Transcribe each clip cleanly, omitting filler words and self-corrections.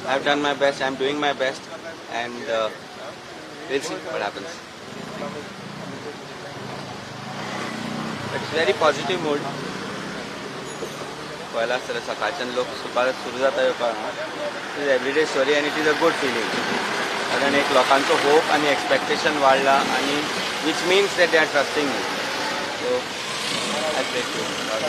I have done my best, I am doing my best and we'll see what happens. It's very positive mood. पळयलां आसतलें सकाळच्यान लोक सुपार सुरू जाता येवपाक. It is everyday story and it is a good feeling, कारण एक लोकांचो होप आनी एक्सपेक्टेशन वाडला आनी which means that they are trusting me. So I pray to God.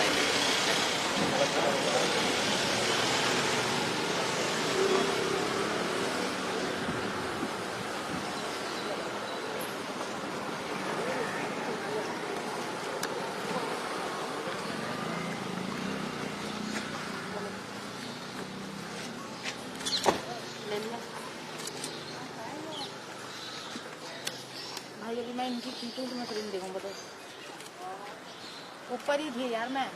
भाई अभी मैं इनकी खींचूँ तो मैं फिल्म देखूँ, बताओ। ऊपर ही थी यार मैं,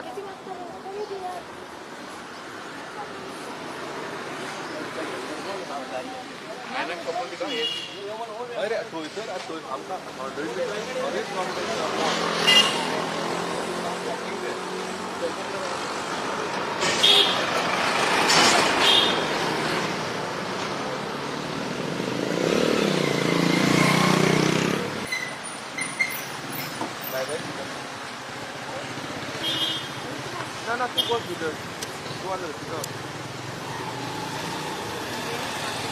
कैसी बात कर रहे हो, ऊपर ही थी यार। अरे थंयसर आमकां ना ना तू बस भितर, तूं आसा भितर.